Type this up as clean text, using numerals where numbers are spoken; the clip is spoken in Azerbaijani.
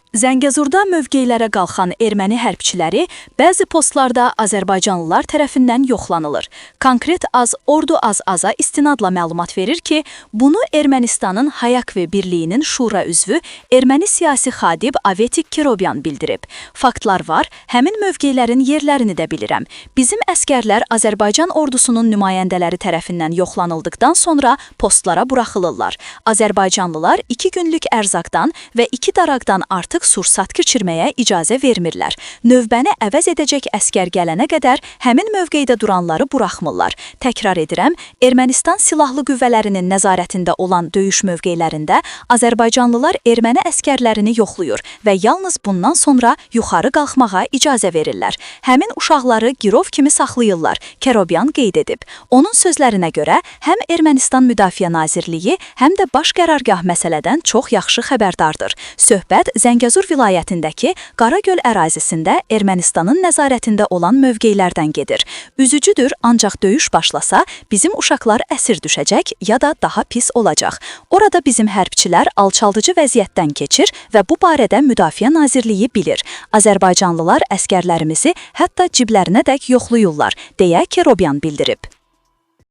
Zəngəzurda mövqelərə qalxan erməni hərbçiləri bəzi postlarda azərbaycanlılar tərəfindən yoxlanılır. Konkret az Ordu az aza istinadla məlumat verir ki, bunu Ermənistanın Hayakve Birliyinin şura üzvü erməni siyasi xadib Avetik Kerobyan bildirib. Faktlar var, həmin mövqelərin yerlərini də bilirəm. Bizim əsgərlər Azərbaycan ordusunun nümayəndələri tərəfindən yoxlanıldıqdan sonra postlara buraxılırlar. Azərbaycanlılar 2 günlük ərzaqdan və 2 daraqdan artıq sursat keçirməyə icazə vermirlər. Növbəni əvəz edəcək əsgər gələnə qədər həmin mövqedə duranları buraxmırlar. Təkrar edirəm, Ermənistan silahlı qüvvələrinin nəzarətində olan döyüş mövqelərində azərbaycanlılar erməni əsgərlərini yoxlayır və yalnız bundan sonra yuxarı qalxmağa icazə verirlər. Həmin uşaqları girov kimi saxlayırlar, Kerobyan qeyd edib. Onun sözlərinə görə həm Ermənistan Müdafiə Nazirliyi, həm də Baş Qərargah məsələdən çox yaxşı xəbərdardır. Söhbət Zəngəzur vilayətindəki Qaragöl ərazisində Ermənistanın nəzarətində olan mövqelərdən gedir. Üzücüdür, ancaq döyüş başlasa bizim uşaqlar əsir düşəcək ya da daha pis olacaq. Orada bizim hərbçilər alçaldıcı vəziyyətdən keçir və bu barədə Müdafiə Nazirliyi bilir. Azərbaycanlılar əsgərlərimizi hətta ciblərinədək yoxlayırlar, deyə Kerobyan bildirib.